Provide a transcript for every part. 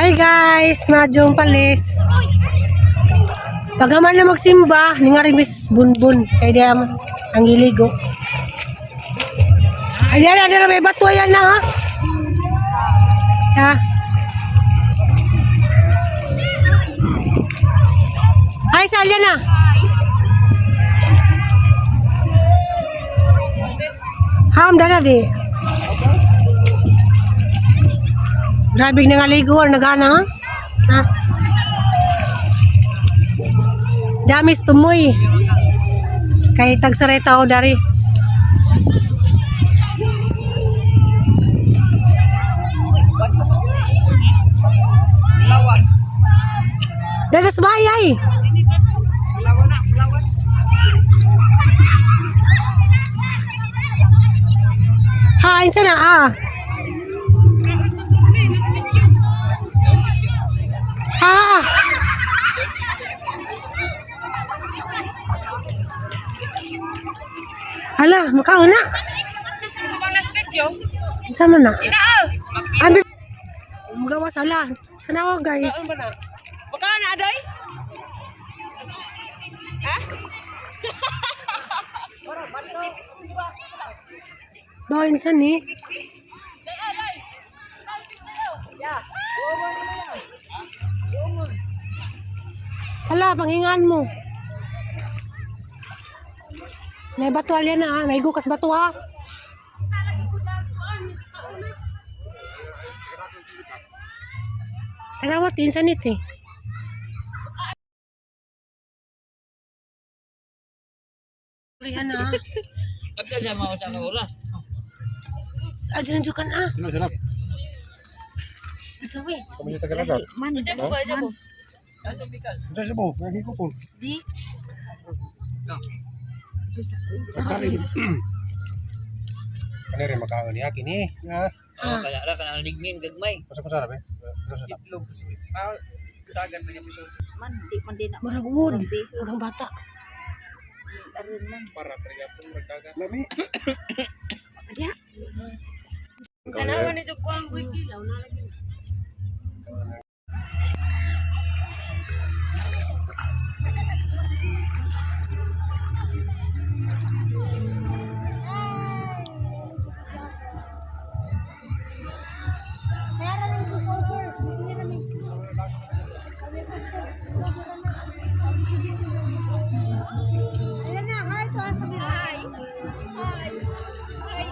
Hi guys, Majong Palis. Pagaman na magsimba, ni nga rin Miss Bunbun. Kaya di ang iligo. Ayan, ayan na, may bato, ayan na ha. Ha? Hi, Salya na. Ham, dala di. Grabe nga ligo, nagana ha? Ha? Damis tumoy. Kay tagsaray tao dari. Dadas bahay ay. Ha, insa na ah. Ha. Hala, makaon na. Unsa man na? Abi Magawas ala. Tanawa guys. Baka na aday? Bawin sa ni. Hala, panghingan mo. May bato alya na ha. May gukas bato ha. Tanawa, tinsan it eh. Purihan na ha. Abda siya mga sa oras. Ah, dinanjukan ah. Ano, sarap. Ito eh. Kami sa Tagalog. Man, man. Sa Cebu, nagkikupol. Di. Kari. Kani rin makaon niya kini. Ha. Ah. Kaya ra kanang lignin gagmay. Basta ko sarap eh. Basta sarap. Itlog. Ah, dagan pa niya piso. Man, di man din na. Murag wood. Murag bata. Aron man. Para talaga pong magdagan. Lami. Adya. Tanawa ni jud ko ang buiki. Ayan na, hi to ang sabi. Hi. Hi. Hi.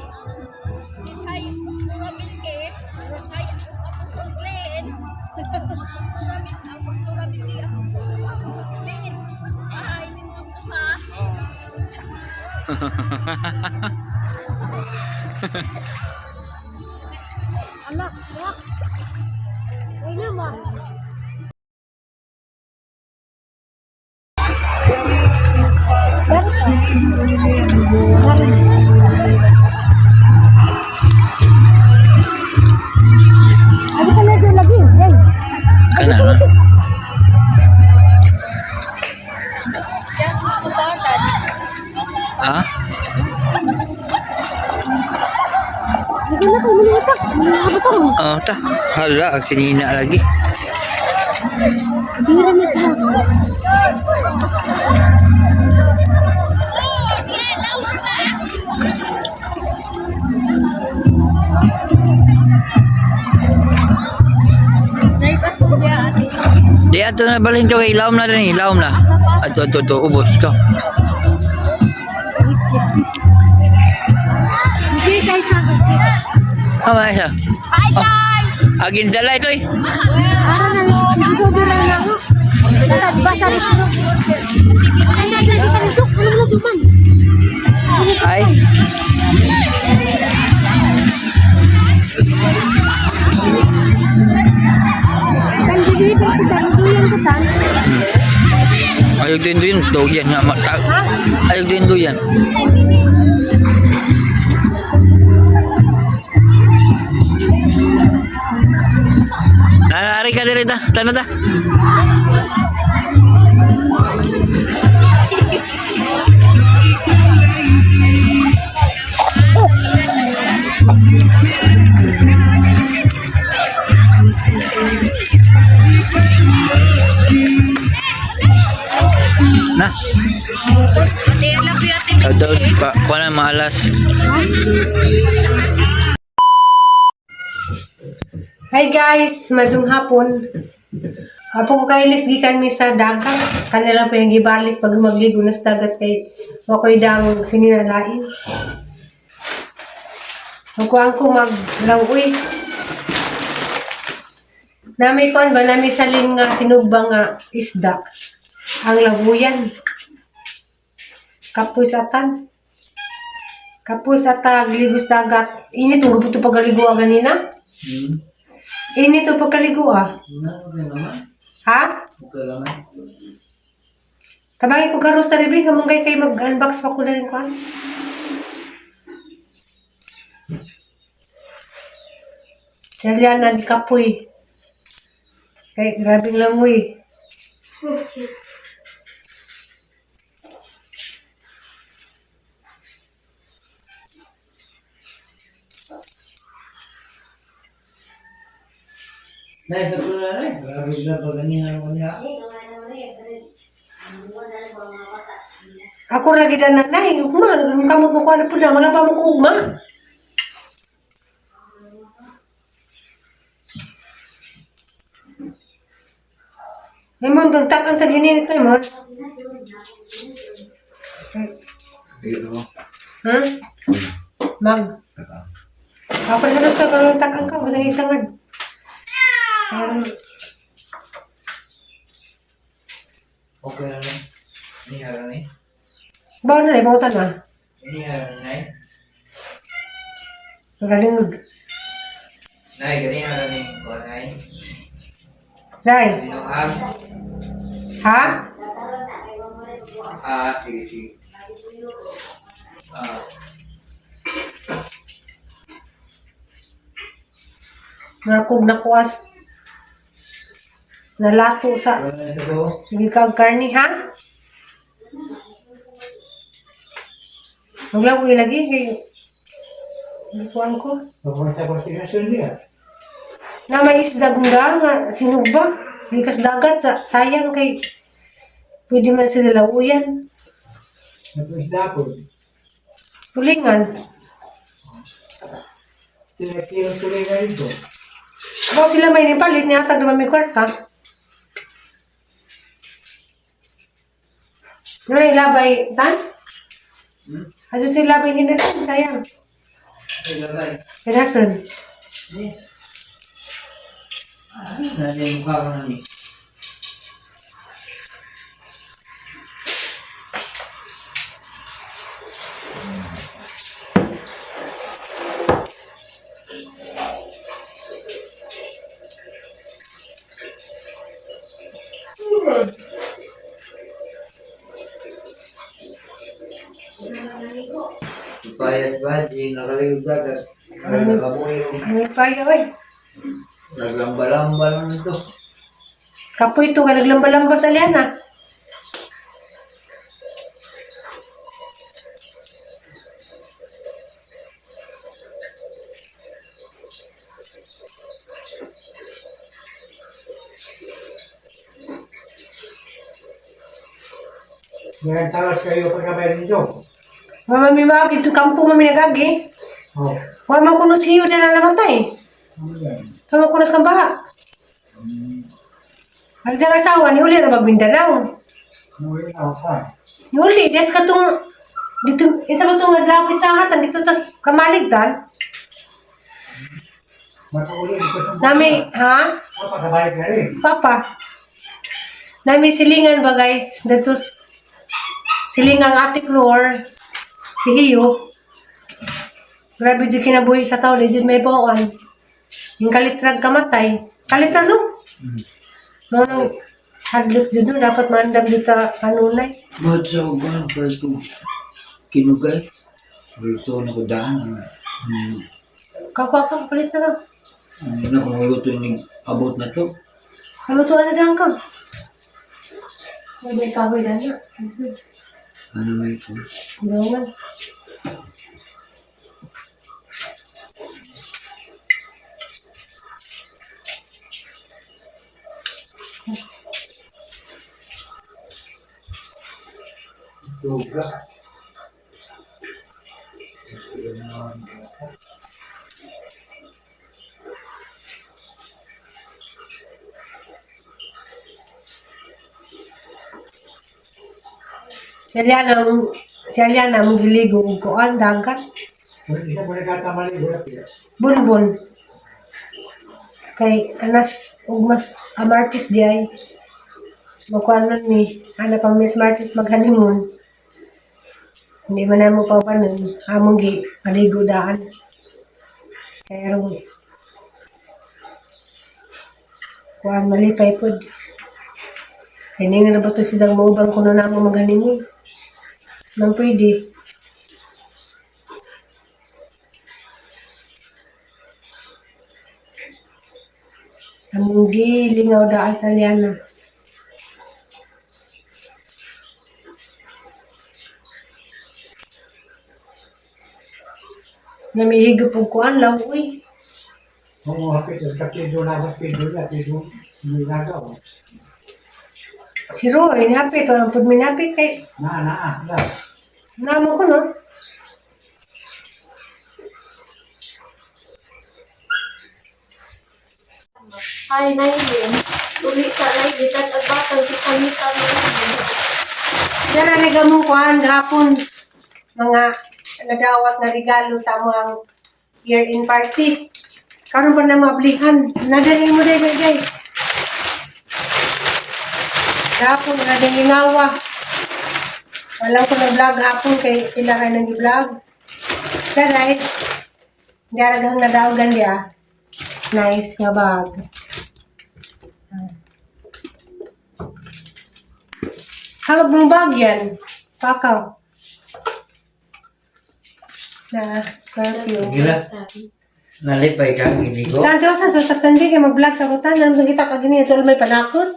Hi. Nura Milke. Hi. Ako Glenn. Nura Milke. Ako Nura Milke. Ako Glenn. Hi. Nindong to ha. Anak, anak. Ay na, ma. Ano ka medyo lagi? Hey. Kana na. Ha? Hindi na kayo muna utak. Muna ka Oh, ta. Hala, ang sinina lagi. Bira na sila. Di ato na balhin to kay ilawom na rin, ilawom na. Ato ato ato ubos ko. Hindi tayo sa Ama siya. Hi guys. Agin dala ito eh. Para na sobra na ako. Basa rin. Ay, na, na, na, na, ano na, duman? Ay. Tan dili pa kita duyan ko tan. Ayog din duyan, dog yan nga mata. Ayog din duyan. Nari ka diri ta, tana ta. Na. Ate, I love you, Ate Daw pa kuha na maalas. Hi guys, madung hapon. Apo ko kailis gikan mi sa dagat. Kanila pa yung gibalik pag magligo na sa dagat kay wakoy dang sininalain. Magkuhan ko maglangoy. Nami kuan ba nami salin nga sinugba nga isda. Ang labuyan. Kapoy sa tan. Kapoy sa tag ligos dagat. Init ang gabuto pagaligo ganina. Init o pagkaligo ah. Ha? Tabangin ko karos na rin, kamunggay kayo mag-unbox pa ko na rin ko. Ah. Dalian na di kapoy. Kay grabing langoy. Nay, sa pula na. Grabe na pag ganyan ko niya ako. Ako lagi na nanay, ugma, kamot mo ko ano po na, wala pa mo ko ugma. May mga takan sa gininit na mo. Pero, Mag. Ako na gusto ko ng takan ka, wala itangad. okay na lang. Ini ni. Bawa na lang, bawa na. Ini nay. Magaling. Nay, ganyan ni. Ko nay. Nay, Binuhag. ha? Ah, sige, sige. Ah, Nakog nakuas. Nalato sa wala na ito. Sige ka karni ha? Maglaw lagi kay Gikuan ko. Pagpunta ko sa niya. Na may isda gunda nga sinugba. Gikas dagat sa sayang kay pwede man sila lawuyan. Nag-isda ko. Tulingan. Tinatiro-tuloy na ito. Bawo sila may nipalit niya atag naman may kwarta. Ano yung labay, tan? Hmm? Ano ito yung labay ginasan? Sayang. Ay, labay. Ginasan. Nanay, mukha ko na ni. Payat ba? Di nakaligog dagat. Nakabuhay ko. Ano yung payo, oy? Naglamba-lamba lang ito. Kapoy ito, ka naglamba-lamba sa liana. Meron tawas kayo pagkabay dito. Mama mi maagi ito kampo mami nagagi. Oh. Wa man kuno siyo na namatay. Ano yan? Tama kuno sa kambaha. Ang siyang asawa ni uli ra mag Mindanao. Muli na ako. Ni uli des katong dito isa ba tong naglapit sa hatan dito tas kamaligtan. Matuulit ko sa Nami ha? Pagkabalik na rin. Papa. Nami silingan ba guys? Dito silingang ate Flor si Hiyo. Grabe jud kinabuhi sa tao, legit may bawon. Yung kalitrag kamatay. Kalitra no? Mao nang hadlok jud no, dapat maandam dito kanunay. Ba't sa uban, pag ko kinugay? Luto na ko daan. Kapwa ka, palit na ka. Ano na kung luto ni abot na to? Halutuan na daan ka. May may kahoy na na. Ano may ito? Gawan. Duga. Si Aliana, si Aliana, mong giligo og kuan, dagat. Hindi siya muna katamali. Wala pila. Bulbul. Kay anas ug mas amartis di ay. Makuan man ni ana pa Miss Martis mag-honeymoon. Hindi man na mo pa nun. Among gi paligo daan. Kay aron kuan malipay pod. Kay nga na ba to si Zang maubang kuno na mo mag-honeymoon. Nang pwede. Among gi lingaw daan sa liana. Namihigop og kuan law uy. Oo, hapit. Kapido na kapido na. Pido. Nilagaw. Si Roy, nihapit. Walang pud minapit kay Na, na, na. namo ko no. Ay, nailin. Uli ka, nailin. At ang batang kita mita nailin. Dara na mo kuan gahapon mga nadawat na regalo sa among year-end party. Karon pa na maablihan. Nadali mo day day. Gahapon na dingingawa. Walang ko na vlog hapon kay sila kay nag-vlog. Daray. Dara gahang nadaogan dia. Nice nga bag. Hawag mong bag yan. Pakaw. Na perfume. Gila. Nalipay ka ang iligo. Tanto sa sa tatandi kay mag-vlog sa kutan nang kita ka gini ito may panakot.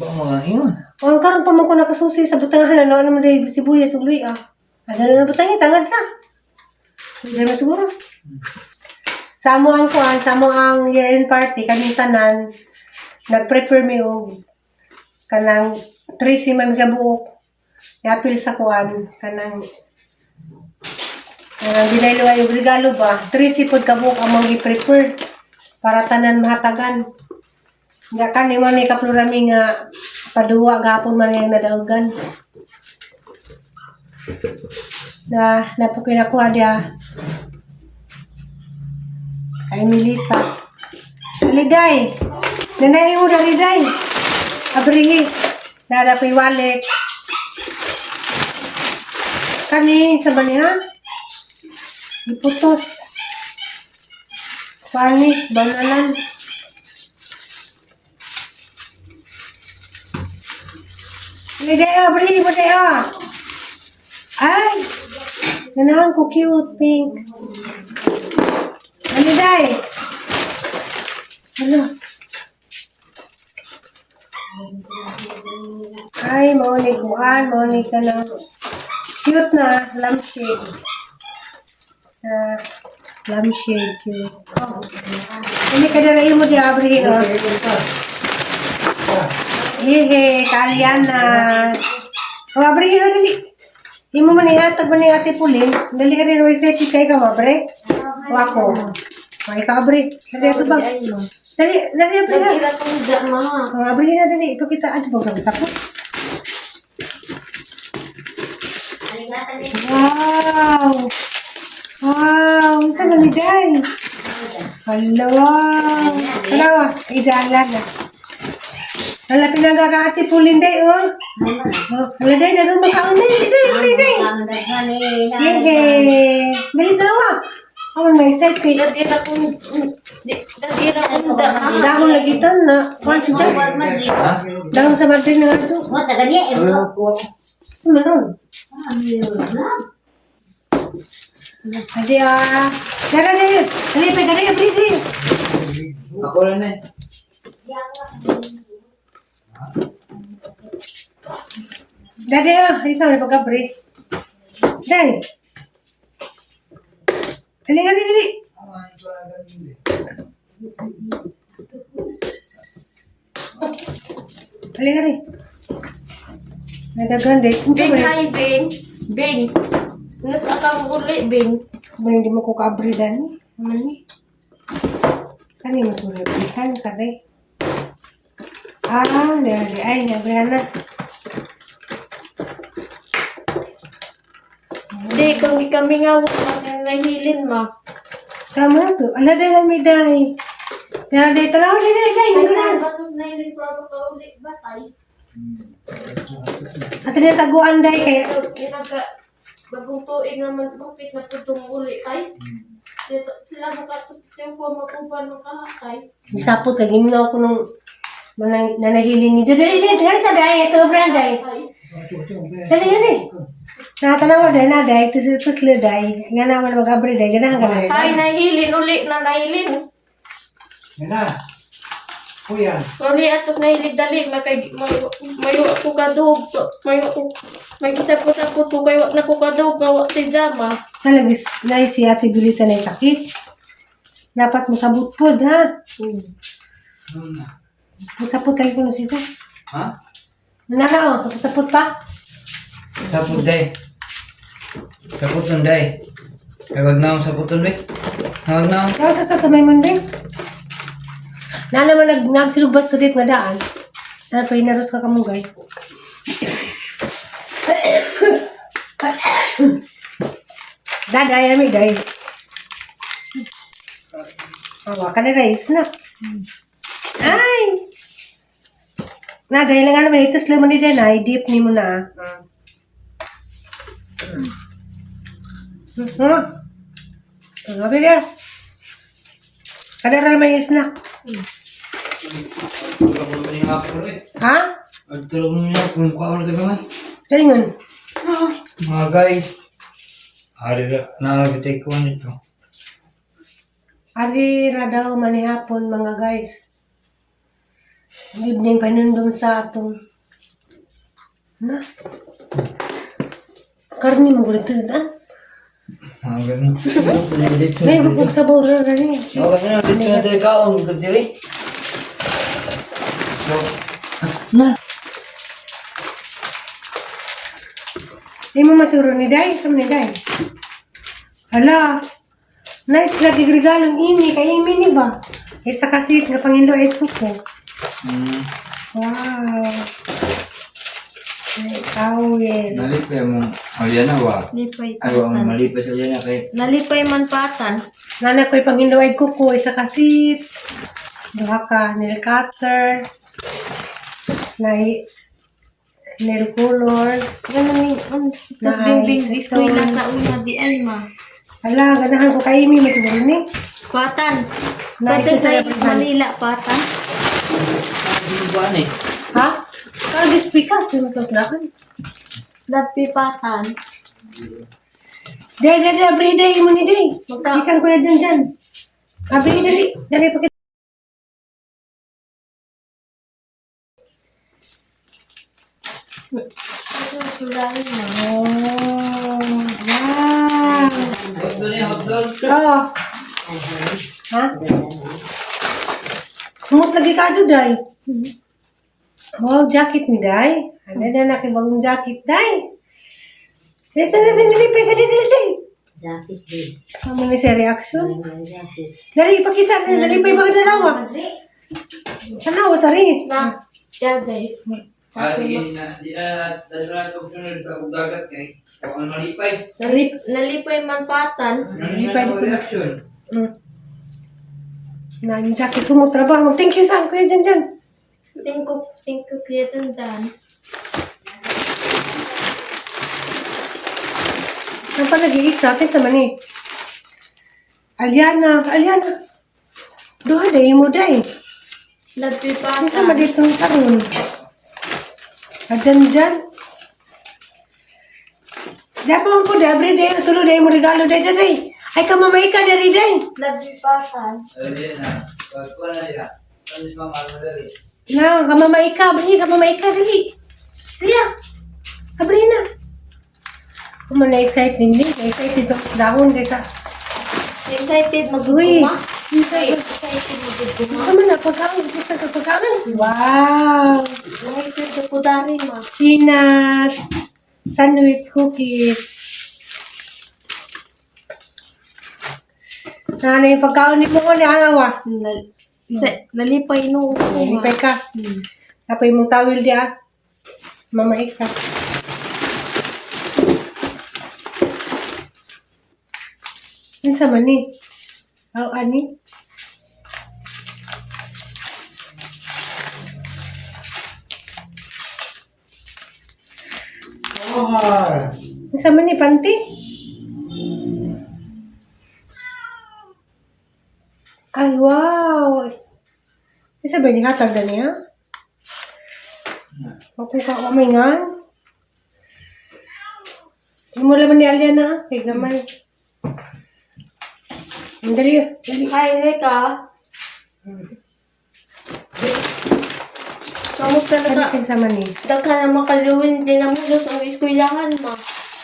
Ba mga ingon. O ang karon pa man ko nakasusi sa butangan ano ano man day sibuyas ug luya. Ano na butangin tangad ka. Hindi na siguro. Sa amo ang kuan, sa amo ang year-end party kaming tanan nag-prepare mi og kanang 13 man ka buok. Niapil sa kuan kanang kanang dinaylo ay og regalo ba? 13 pod ka buok among gi-prepare para tanan mahatagan. Nga kan ni man ni kaplurami nga paduwa gahapon man yung nadaugan. Na napukin nakuha dia. Kay Milita. Liday. Nanay mo dali day. Abrihi. Nara ko'y wallet. Kani sa ba niya? Giputos. Pani, banalan. Liday ah, abrihi mo day ah. Ay! Ganahan ko cute, pink. Ano day? Ano? Ay, mauni kuan, mauni ka ng cute na lampshade. Ah, lampshade, cute. Oh. Hindi ka na mo di abri oh. Hehe, Kaliana. Oh, abri oh, dali. Imo man ihatag man ni Ate Pulin. Dali ka rin excited kay ka mabre. O ako. May ka abre. Dali ato ba? Dali, dali abre na. Dali kong da, ma. Oh, abre na dali. Ipakita ato ba kita ko? Wow! Wow! Ang saan ni Day? Hala, wow! Hala, ijalan na. Hala, pinangga ka Ate Pulin, Day, oh. Oh, hala, Day, naroon makaon, Day, Day, Day, Day. Yehey! Dali, dalawa. Ako, may excited kay. Dali kong dali kong da, ma. Dahon lagi tan na. Kuan si Jack. Ha? Dahon sa Madrid na nga Mo sa gani eh. Ano ko? Meron. Adi ah. Dara dali. Dali pa dali abri dali. Ako lang na. eh. Dali ah, isa na pag-abri. Dali. Dali dali dali. Dali ari. Nadaghan day. Unsa Bing, man? hi, Bing. Bing. Nasa akang uli, Bing. Man hindi mo ko kaabri dani. Man ni. Kani mas mo nagbihan kare. Ah, dali ay nabrihan na. Di, kung di kami nga, wala nahilin, ma. Tama na to. Ala day lang may day. Dali day tanaw day day day. Ay, Ganun. bakit nahilin ko ako kauli ba, tay? Ato na taguan day kay Inaga, bagong tuig naman, bukit na po uli, tay. Dito, sila makapos yung po makupan ng kahatay. Misapot kay giminaw ko nung nanahilin ni. Dali dali dali sa day ito brand day. Tay. Dali yun eh. Natanaw day na day tus tus le day. Nga naman mag-abri day ganahan ka na. Tay, nahilin uli na nahilin. Yan na. Kuya. Uli atos nahilig dali, makay, mayo ako kadug, mayo ako, may gisapot-sapot ko kayo na ko kadug, gawa si Jama. Nalagis na si Ate Bilita na sakit. Dapat mo sabot pod ha. Sapot kayo kuno siya. Ha? Nana oh, sapot pa. Sapot day. Saputon day. Kay wag na akong saputon be. Wag na akong. Kaya sa kamay mo din. Na naman nagsilubas sa nga daan. Na pa inaros ka kamugay. Daday, ami day. Awa ka na rice na. Ay! Na, dahil nga naman ito, slow mo ni din, ay, deep ni mo na. Sabi niya. Kada ra may snack. Tulog mo ni hapon be. Ha? Tulog mo niya kung kaon ka gamay. Tingon. Mga guys. Ari ra na bitay ko nito. Ari ra daw manihapon mga guys. Ang evening panundom sa atong na. Karni mo gulit na. Mga ganun. Dito. May gugog sa bora ra ni. Mga ganun dito na diri kaon diri. Na. Imo masuro ni Day, sa ni Day. Hala. Nice lagi regalong imi kay imi ni ba? Isa kasit nga pangindo ay ko. Wow. Ay, tawel. Nalipay mo. Aliana wa. Lipay Ay wa malipay sa Aliana kay Nalipay man patan. Nana ko'y panghindo ay kuko, isa kasit. Duha ka, nail cutter. Na nail color. Ganun ni, tas Nice. bing bing, Ito. eskwela sa una di ay ma. Hala, ganahan ko kay Amy, masiguro ni. Patan. Nice. Patan sa Manila, patan. Buwan eh. Ha? Kagis pikas, yung tos na kan. Lapi patan. Dere, dere, abri day, imo ni day. Magka- Ikan ko na dyan dyan. Abri dali, dali pakit. Oh, wow. Hotdog niya, hotdog. Oo. Ha? Humot lagi ka dyan, Day. Wow, jacket ni Day. Ano na nakibagong jacket, Day. Dito na din, nilipay ka din, dali. Jacket din. Ano ni siya reaction? Jacket. Dali, ipakita. Dali, pa mga dalawa. Tanawa, sari. Na, dagay. Ah, di na, di na, na, na, na, dagat kay. Huwag kang malipay. Nalipay man patan. Nalipay ko reaction. Na, yung jacket ko mo trabaho. Thank you, saan? Kuya, dyan, dyan. Thank you, Kuya Dandan. Ang pa nag-iisa, kaysa man eh. Aliana, Aliana. Duha day mo day. Lapi Kinsa patan. man ditong karon? Adyan dyan. Dapat mo po, every day, tulo day mo regalo day day. Ay ka mamay ka dari day. Lapi patan. Ay, di na. Pagkuha na diha. Ano si Mama Alma dali? Na, kamamay ka, bali, kamamay ka, dali. Riya, abri na. Kung man na-excite din din, na-excited ako sa dahon kaysa, Excited uy, maguguma. minsan, Excited maguguma. Sama na, pagkaon. Gusto ka pagkaon. Wow! Mahipit ko dari ma. Peanut, sandwich, cookies. Ano yung pagkaon ni mo ni Angawa? Nalipay no ko ma. Lipay ka. Tapos mong tawil di ah. Mamay ka. Unsa man ni? Aw ani? Oh, Unsa man ni panty? Ay wow. Isa ba ni hatag na niya? Ako ka umay nga. Mo laman ni Alia na, kay gamay. Ang dali, dali. Hi, Reka. Kamusta na ka? Ano sa man ni? Daghan na makaluwin din na mo sa ang eskwelahan ma.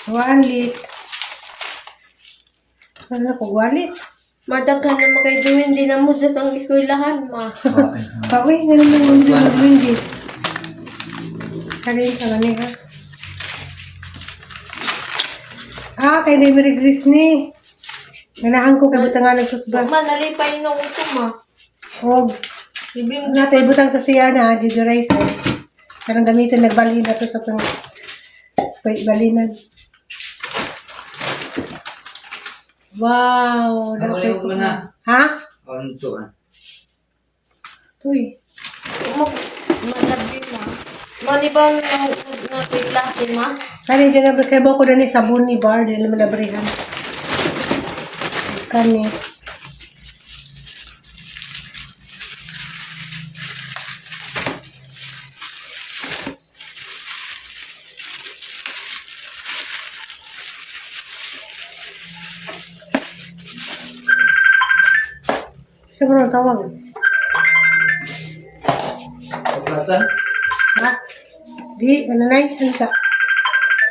Wallet. Ano ko wallet? Madaghan na makaiduwin din na mo sa ang eskwelahan ma. Kaoy, ganun lang yung hindi. Kanin sa man ha? Ah, kay na Mary Grace ni. Ganahan ko kay butangan ng toothbrush. Ma, nalipay no ko ma. Og natin ibutang sa CR na deodorizer. Karang gamitin nagbalhin na to sa tong balinan. Wow, Ako dapay na mo na. Ha? Ano to ah? Tuy. Ma, malabi ma. Ma, di ba na na klase ma? Kani di na kay ko dani sabon ni bar dili man nabrihan. Kani. Siguro tawag. Pagkatan? Ha? Di, ano na ano sa?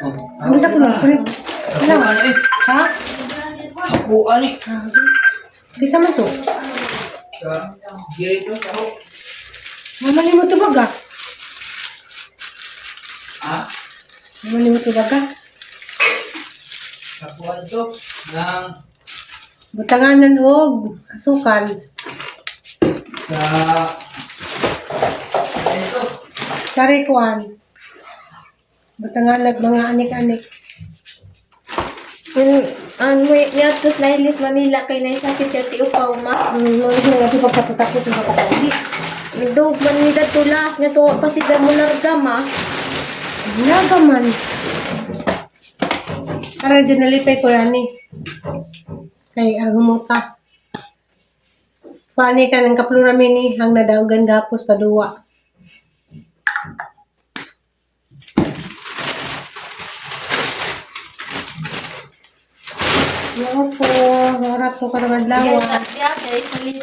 Oh. Ano sa puno? Kulit. Ako ano eh. Ha? Ako ano eh. Ah, di. Bisa man to. Sa dito ako. Mamali mo tubag ah. Ah, Mamali mo tubag ah. ako ano to? Nang Butanganan og asukal. sa ito. Karikuan. Butanganan mga anik-anik. Ang may niadto sa Nailis Manila kay naisakit siya ti upaw ma. Ang mga nga di pagkapatakot ng pagkakauli. Dog Manila tulas nga tuwa pa sila mo larga ma. Naga man. Para dyan nalipay ko rani. Kay ang humuta. Pani ka ng kaplura mini hang nadaugan gapos paduwa. Ako po, orat ko karong adlaw. Diya diya kay sali.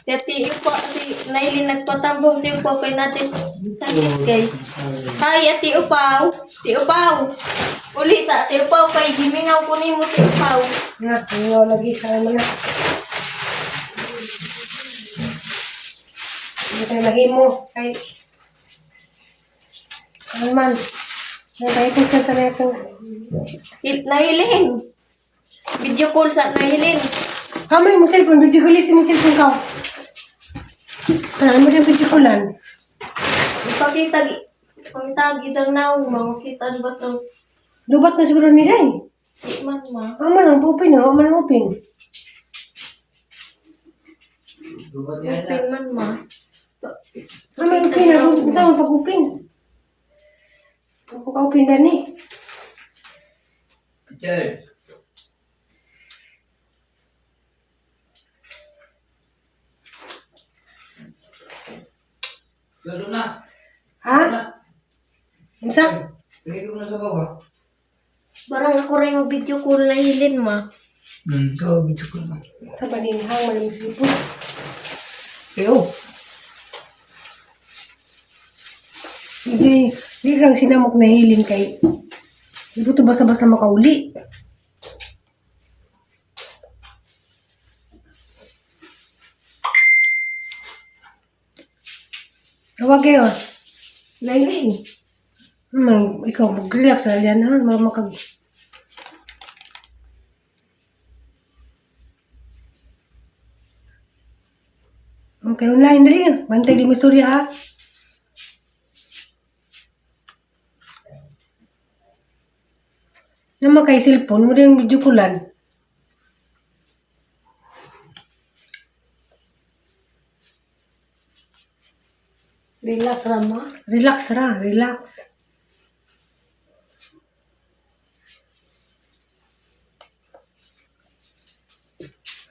Siya ti upaw si Nailin nagpatambong ti upaw kay natin sakit kay. Hi ati upaw, ti upaw. Uli sa ti upaw kay gimingaw ko nimo ti upaw. Na, ayaw lagi sa mo na. Hindi tayo mahimo. Kay, ano man. Nagkaya ko sa tanay itong, Nailin. Video call sa Nailin. Kamay mo cellphone, video call mo cellphone ka. Ano mo din video callan? Ipakita pangita gidang naong makita ba to? Lubat na siguro nila eh. Di man ma. Ama nang open, ama nang open. Dubat yan na. Open man ma. Ama open, ako saan pag open? Ako ka open dani. Picture. Lalo na. Ha? Na. Unsa? Lagay ko na sa baba. Barang ako rin yung video call na hilin ma. So video ko na. Sa balinhang man mo cellphone. Eyo. Hindi, hindi lang sinamok na hiling kay Hindi to basta-basta makauli. Tawag kayo. Nailin. Man, ikaw, mag-relax na yan ha. Mga makag... Okay, online na rin. Bantay di mo istorya ha. Nama kay cellphone mo rin video kulan. Relax rama. Relax ra, relax.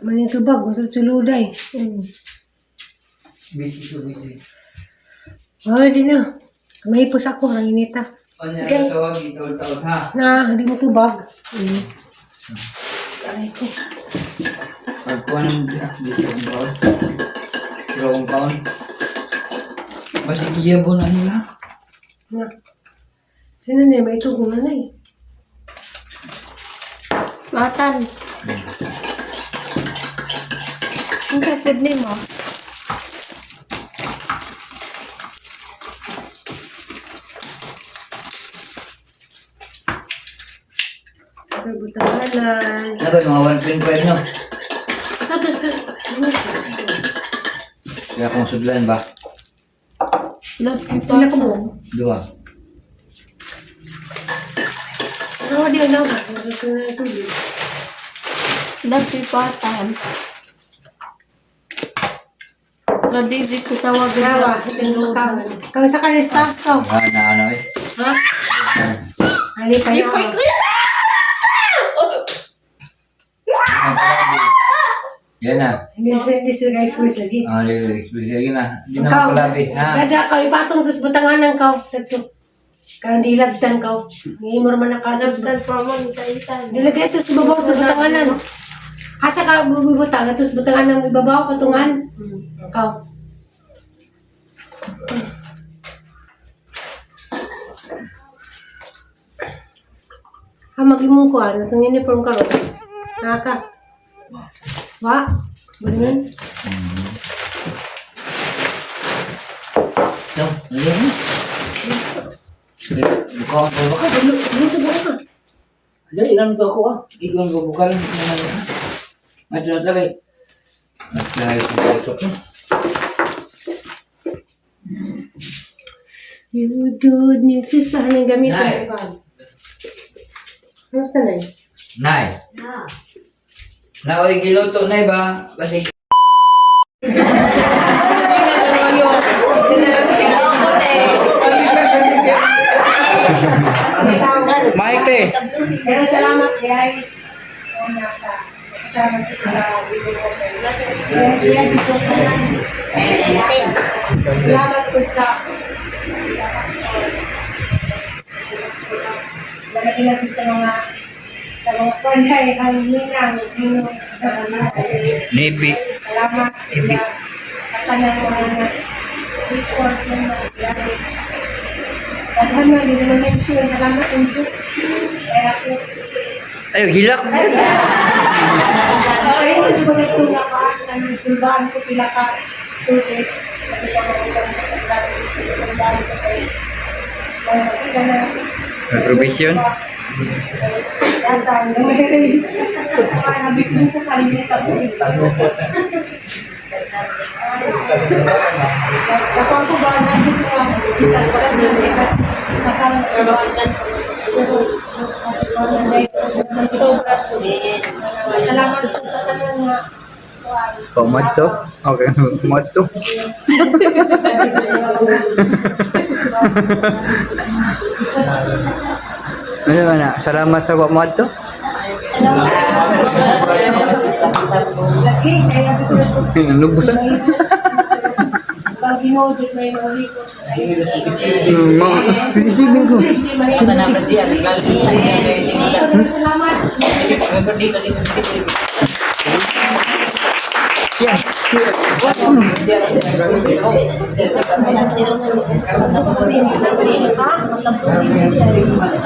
Manin tubag, gusto tuluday. Busy to busy. Ay, di na. Mahipos ako, ang inita. Ano yung tawag dito tawag ha? Na, hindi mo tubag. Ay ko. Pagkuha ng dito ang taon. Dalawang taon. Basta iyabo na nila. Na. Sino na may itugo na na eh. Matan. Ang kapod ni mo. Okay, butanganan. Ano mga 1.5 no? Tapos, Kaya kung sudlan ba? pila ka mo? Dua. Ano, di na. Gusto na tubig. Nagpipatan. Kadidi ko tawagan Dawa, Kang sa kalista, ikaw. Ah, na ano eh. Ha? Ali pa Ipay na. ko. Yan na. Hindi sila hindi sila guys quiz lagi. Ah, lagi na. Hindi na makalabi. Ha? Kadya ka, ipatong tos butanganan ka. Tatlo. Karon di ilabtan ka. Ngimor man na ka. Nagdan pa man isa-isa. Nilagay ito sa babaw sa butanganan. Asa ka bubutang ito sa butanganan ibabaw patungan. Ikaw. Ha magimong ko ano itong uniform ka ron. Naka. Wa. Bulingan. No, ano na? Buka ko ba ka? Dito ba ka? Dali lang ko ako ah. Ikaw ang bubukal. Medyo na talaga. At dahil ko ito. You do need to sa anong gamitin. Nay. Ano sa nay? Nay. Na. Naoy giluto nay ba? Kasi Mike eh. Pero salamat guys. Una sa kasama ko sa video ko. Share dito ko. Salamat po sa Lalagay natin sa mga panay, ang ninang, ninong, sa mga Nibi. Salamat sa sa kanang mga report ng mga gamit. Daghan man, hindi naman mention. Salamat, thank you. Kaya ako, Ay, hilak. ay, hindi ko na ito naka, nagsulbahan ko pila ka 2 days. Sabi ko, mag-utang ko sa klaro, sulbahan ko kayo. Mga makita na, Provision. Datang, nabigyan sa kalimita ko. Kapag ko ba natin ko ang kita ko lang yun eh, kasi Sobra sweet. Salamat po sa tanan nga. Pamad to? Okay, pamad to. Ano ba na? Salamat sa pamad to. Lagi, kaya ko na po. Lubusan. Pag ginodit, may nori ko. Isipin ko. Salamat. Yeah. Magkablubi.